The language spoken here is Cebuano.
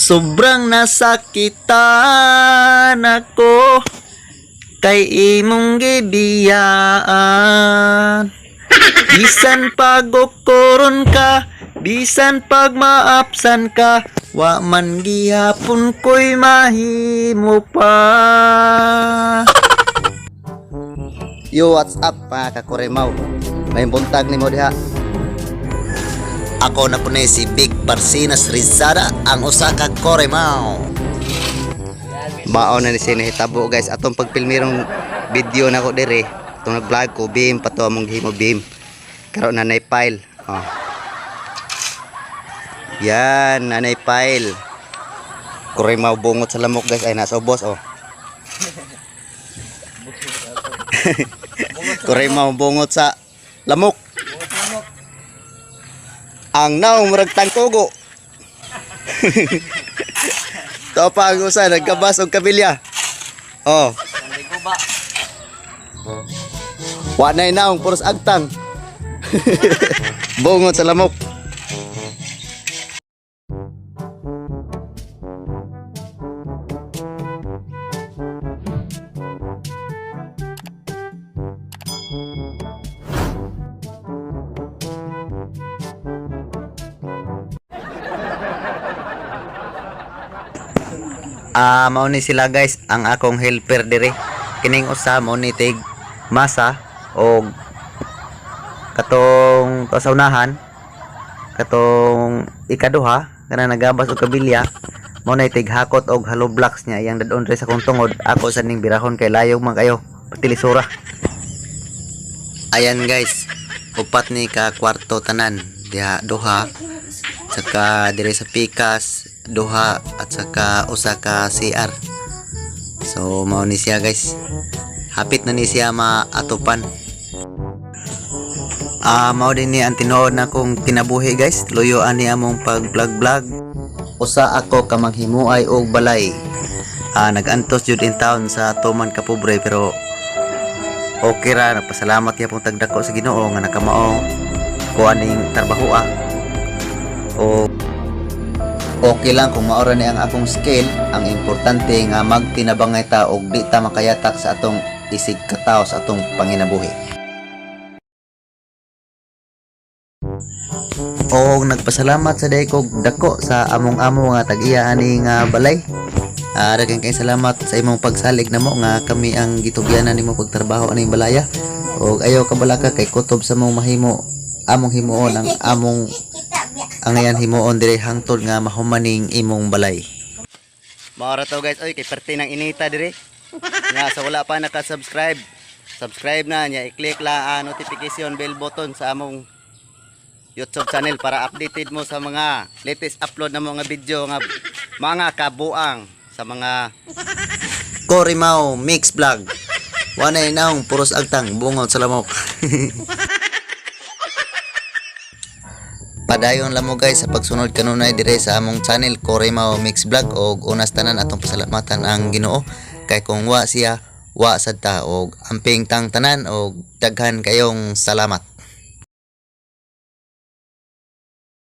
Sobrang nasakitan ako kay imong gibiyaan. Bisan pag ukuron ka, bisan pag maapsan ka, wa man gihapon ko'y mahimo pa. Yo, what's up mga kakuremaw? May buntag ni mo diha. Ako na po ni si Big Barsinas Rizada, ang usa ka Koremaw. Mao na ni siya nahitabo guys. Atong pagpilmirong video nako dire. Atong nag-vlog ko, beam pa to among gihimo beam. Karon nanay file. Oh. Yan, nanay file. Kuremaw bungot sa lamok guys. Ay, nasa ubos oh. Kuremaw bungot sa lamok. Ang naong murag tangkugo. To pa ang usa nagkabas og kabilya. Oh. Wa nay naong puros agtang. Bungot sa lamok. Ah, mao ni sila guys ang akong helper dire. Kining usa mao ni tig masa og katong kasaunahan, katong ikaduha kana nagabas og kabilya, mao na tig hakot og hollow blocks niya iyang dadon diri sa akong tungod. Ako sa ning birahon kay layog man kayo pati lisura. Ayan guys, upat ni ka kwarto tanan diha, duha saka dire sa pikas duha at saka usa ka CR. So mao ni siya guys, hapit na ni siya maatupan. Ah, mao din ni ang tinuod na kong kinabuhi guys, luyo ani among pag vlog vlog. Usa ako ka manghimuay og balay. Ah, nagantos jud in town sa tuman ka pobre, pero okay ra, nagpasalamat gyapon tagdako sa Ginoo nga nakamao ko aning trabaho ah. O okay lang kung maora ni ang akong skill, ang importante nga magtinabangay ta og di ta makayatak sa atong isig katawo sa atong panginabuhi. Og nagpasalamat sa day kog dako sa among amo nga tag-iya ani nga balay. Ah, daghan kay salamat sa imong pagsalig namo nga kami ang gitugyanan nimo pagtrabaho aning balaya. Og ayaw ka balaka kay kutob sa mong mahimo among himuon ang among angayan himuon dire hangtod nga mahumaning imong balay. Mao ra to guys, oy kay perti ng inita dire. Nga sa wala pa naka-subscribe, subscribe na niya, i-click la ang notification bell button sa among YouTube channel para updated mo sa mga latest upload na mga video nga mga kabuang sa mga Korimao Mix Vlog. Wanay naong puros agtang bungot sa lamok. Padayon lang mo guys sa pagsunod kanunay dire sa among channel Korimao Mix Vlog, og unas tanan atong pasalamatan ang Ginoo kay kung wa siya wa sad ta, og amping tang tanan og daghan kayong salamat.